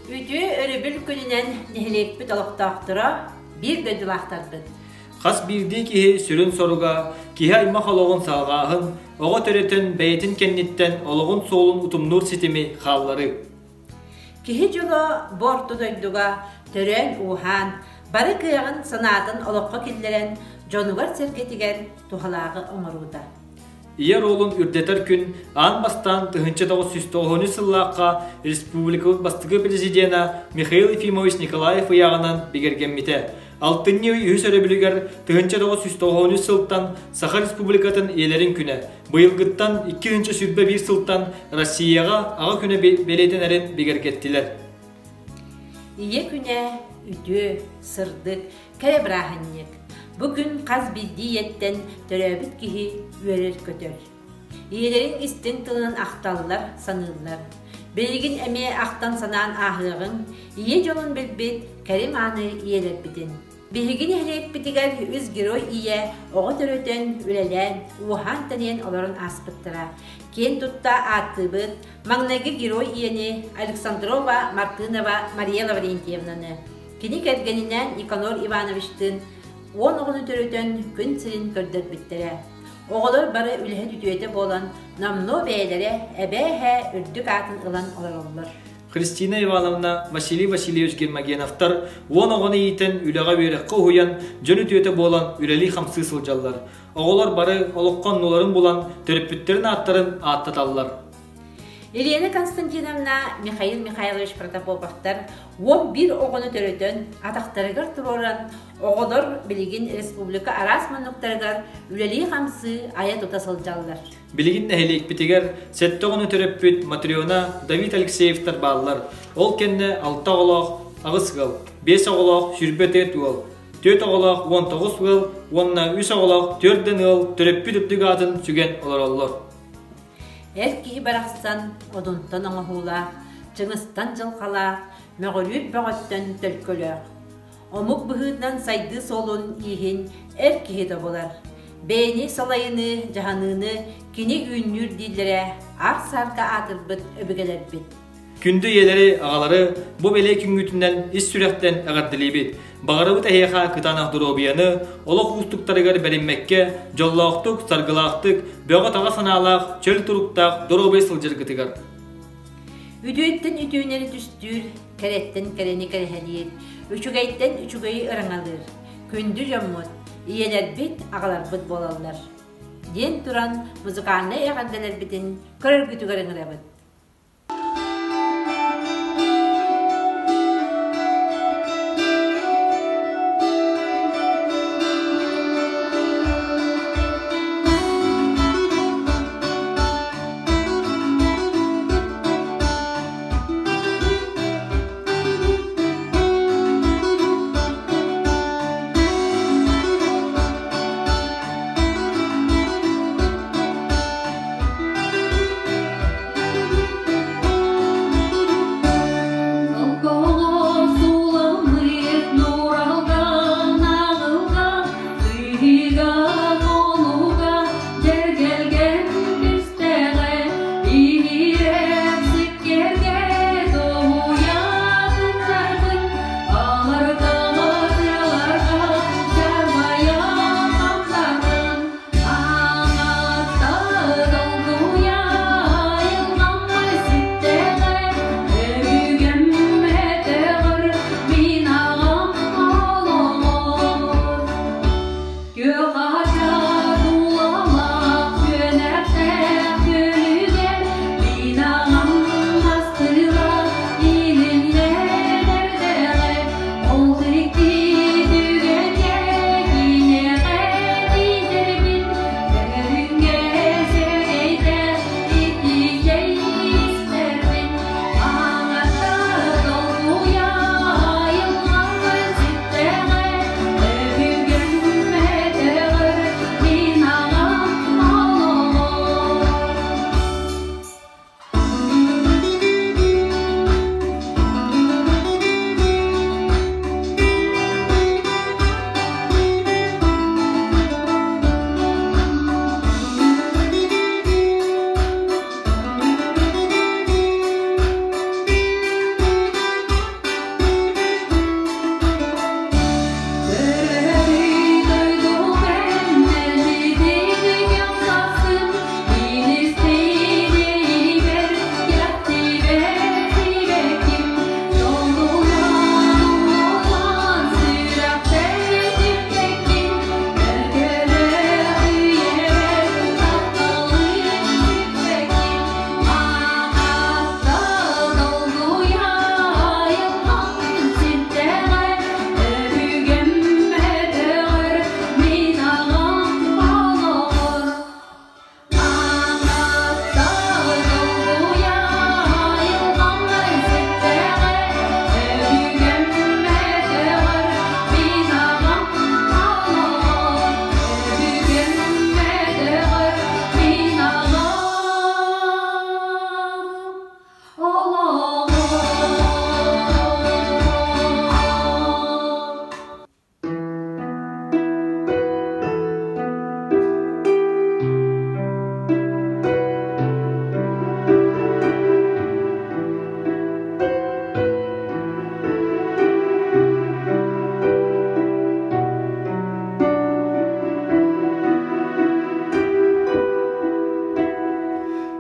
Үтүө өрөбүл күнүнэн нэһилиэкпит олохтоохторо, биир дойдулаахтарбыт. Хас биирдии киһи сүрүн соруга киһи аймах олоҕун салҕааһын, оҕо төрөтөн бэйэтин кэнниттэн олоҕун суолун утумнуур ситими хаалларыы. Киһи дьоло бу орто дойдуга төрөөн-ууһаан, бары кыаҕын, санаатын олоххо киллэрэн, дьонугар-сэргэтигэр туһалааҕы оҥоруута. Ийэ оруолун үрдэтэр күн аан бастаан 1993 сыллаахха республикабыт бастакы президенэ Михаил Ефимович Николаев ыйааҕынан бигэргэммитэ. Алтынньы ый үһүс өрөбүлүгэр 1993 сылтан Саха Республикатын Ийэлэрин күнэ, быйылгыттан 2021 сылтан Россияҕа Аҕа күнэ бэлиэтэнэрин бигэргэттилэр. Ийэ күнэ үтүө, сырдык, кэрэ бырааһынньык. Бу күн хас биирдии ийэттэн төрөөбүт киһи үөрэр-көтөр. Ийэлэрин истиҥ тылынан ахталлар, саныыллар. Билигин эмиэ ахтан-санаан ааһыаҕыҥ, ийэ дьолун билбит кэрэ-мааны ийэлэрбитин. Биһиги нэһилиэкпитигэр үс герой ийэ оҕо төрөтөн, үлэлээн, ууһаан-тэнийэн олорон ааспыттара. Киэн тутта ааттыыбыт маҥнайгы герой ийэни Александрова Мартынова Мария Лаврентьевнаны. Кини кэргэнинээн Никанор Ивановичтыын 10 оҕону төрөтөн күн сирин көрдөрбүттэрэ. Оҕолор бары үлэһит үтүөтэ буолан, номнуо бэйэлэрэ эбээ-эһээ үрдүк аатын ылан олороллор. Христина Ивановна, Василий Васильевич Гермогеновтар 10 оҕону иитэн, үлэҕэ-үөрэххэ уһуйан, дьон үтүөтэ буолан үлэлии-хамсыы сылдьаллар. Оҕолор бары олоххо оннуларын булан, төрөппүттэрин ааттарын ааттаталлар. Елена Константиновна, Михаил Михайлович Протопоповтар 11 оҕону төрөтөн, атахтарыгар туруоран, оҕолор билигин республика араас муннуктарыгар үлэлии-хамсыы, айа-тута сылдьаллар. Билигин нэһилиэкпитигэр сэттэ оҕону төрөппүт Матрена, Давид Алексеевтар бааллар. Ол кэннэ алта оҕолоох аҕыс ыал, биэс оҕолоох 24 ыал, түөрт оҕолоох 19 ыал уонна үс оҕолоох түөрт ыал төрөппүт үрдүк аатын сүгэн олороллор. Эр киһи барахсан одунтан оҥоһуулаах, чыҥыстан дьылҕалаах, мөҕүлүүр бөҕөттөн төлкөлөөх. Омук быһыытынан сайдыы суолун ииһин эр киһи тобулар. Бэйэни салайыныы, дьаһаныыны кини үүннүүр дииллэрэ аар-саарга аатырбыт өбүгэлэрбит. Күндү ийэлэри, аҕалары бу бэлиэ күҥҥүтүнэн ис сүрэхтэн эҕэрдэлиибит. Баҕарабыт эһиэхэ кытаанах доруобуйаны, олох уустуктарыгар бэриммэккэ, дьоллоохтук, саргылаахтык, бөҕө-таҕа санаалаах, чөл туруктаах доруобуйа сылдьаргытыгар. Үтүөттэн үтүөнэри түстүүр, кэрэттэн кэрэни кэрэһэлиир, үчүгэйтэн үчүгэйи ыраҥалыыр, күндү дьоммут, ийэлэрбит, аҕаларбыт буолаллар. Диэн туран музыкальнай эҕэрдэлэрбитин көрөргүтүгэр ыҥырабыт.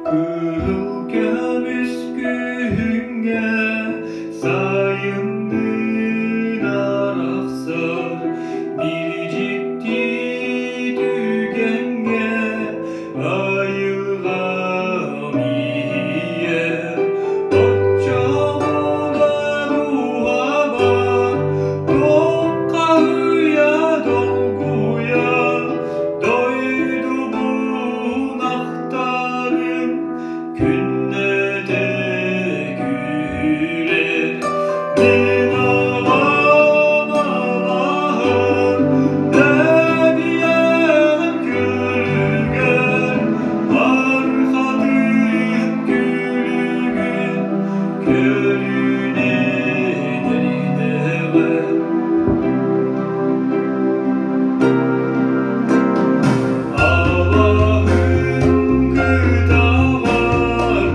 Кыһыл көмүс күһүҥҥэ сайынныын арахсар биир дьикти түгэҥҥэ айылҕам иһийэр. Оччоҕуна дууһабар туоххаһыйа долгуйар дойдубун ахтарым күннэтэ күүрэр мин аҕам алааһым Дэбиэҕим күлүгэр арҕатын күлүгүн көрүнэн эрдэҕэ. Алаһын кытаҕар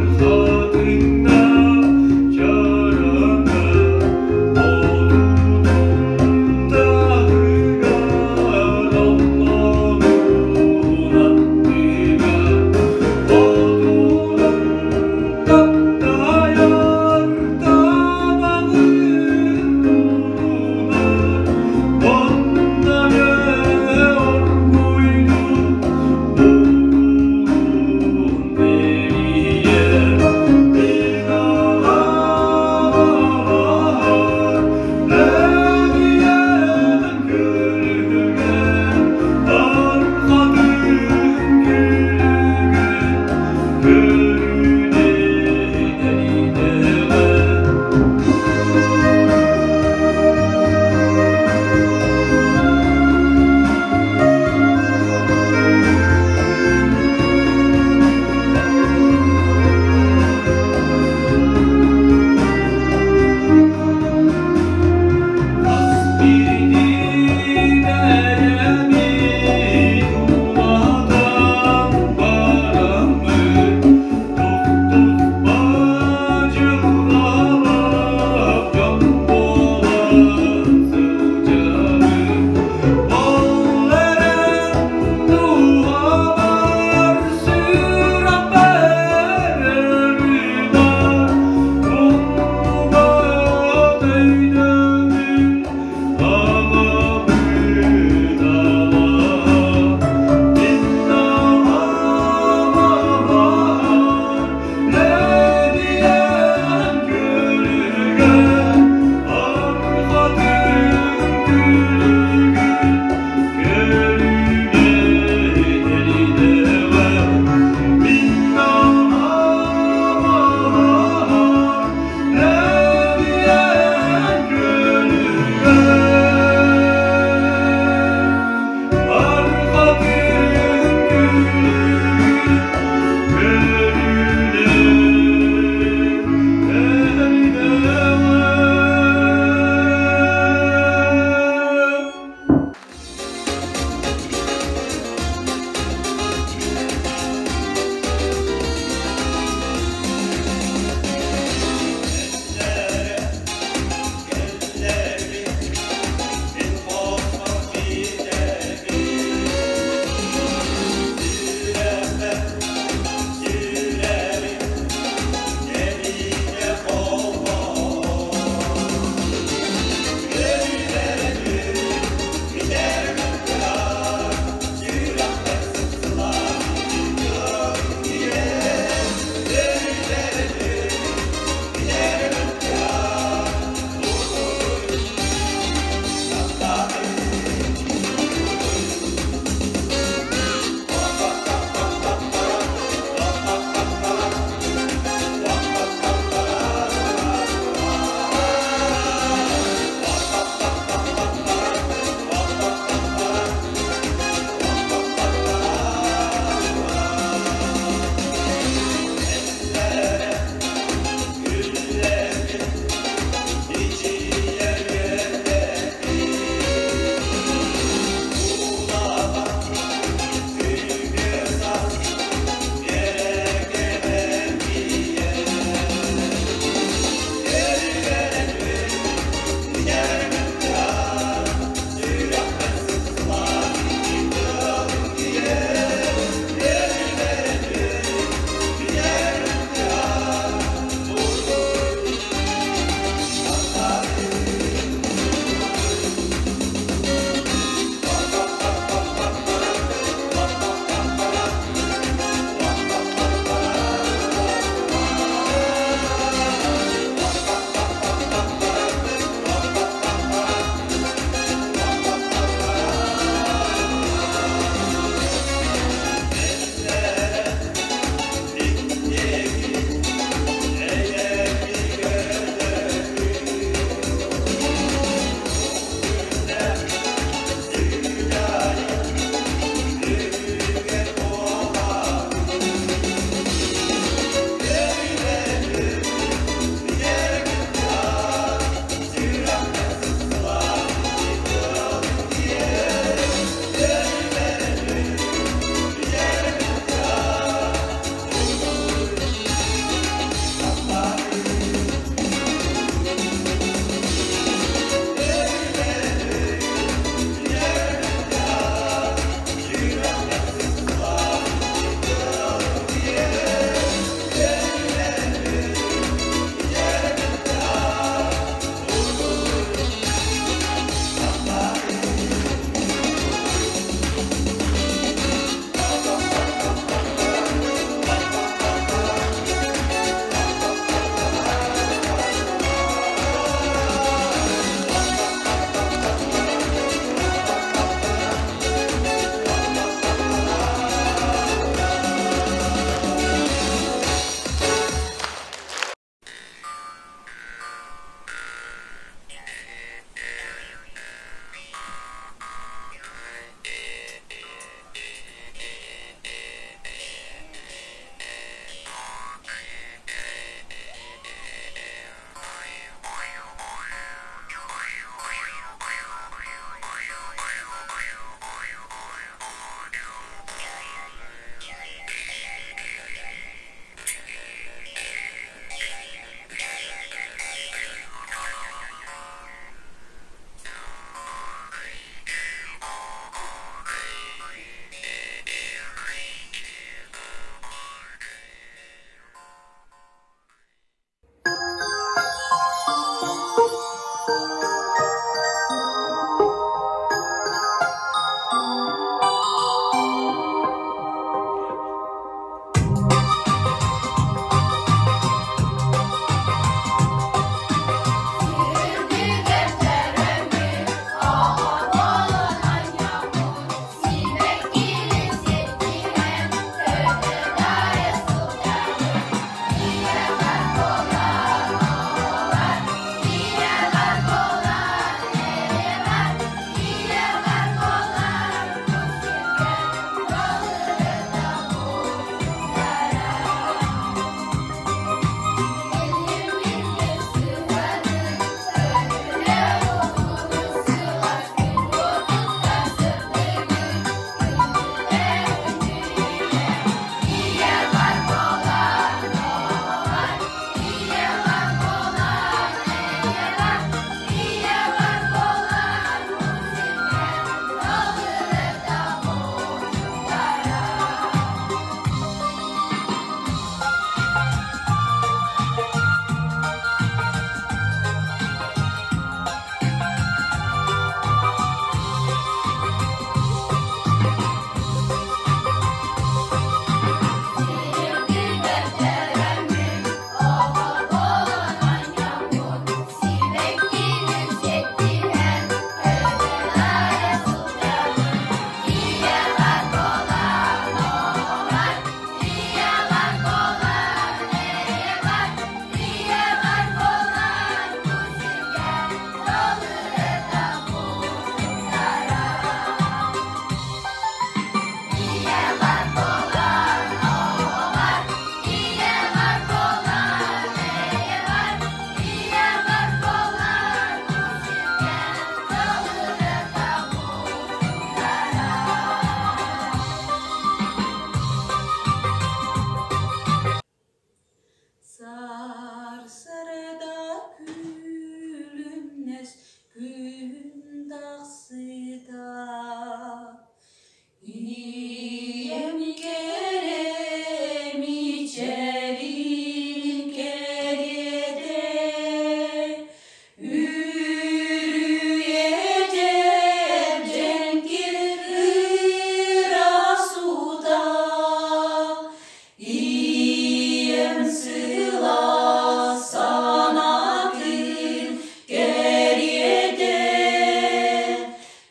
сылаас санаатын кэриэтэ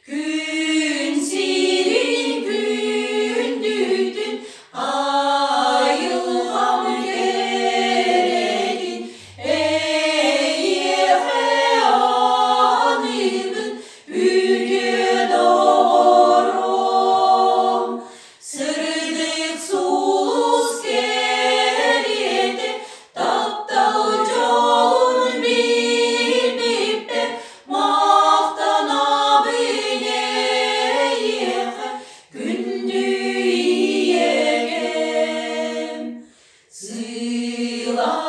Күн сирин күндүтүн айылҕам кэрэтин эйиэхэ аныыбын үтүө доҕорум. Сырдык сулус кэриэтэ таптал дьолун билбиппэр махтанабын эйиэхэ күндү ийэкэм. Сылаас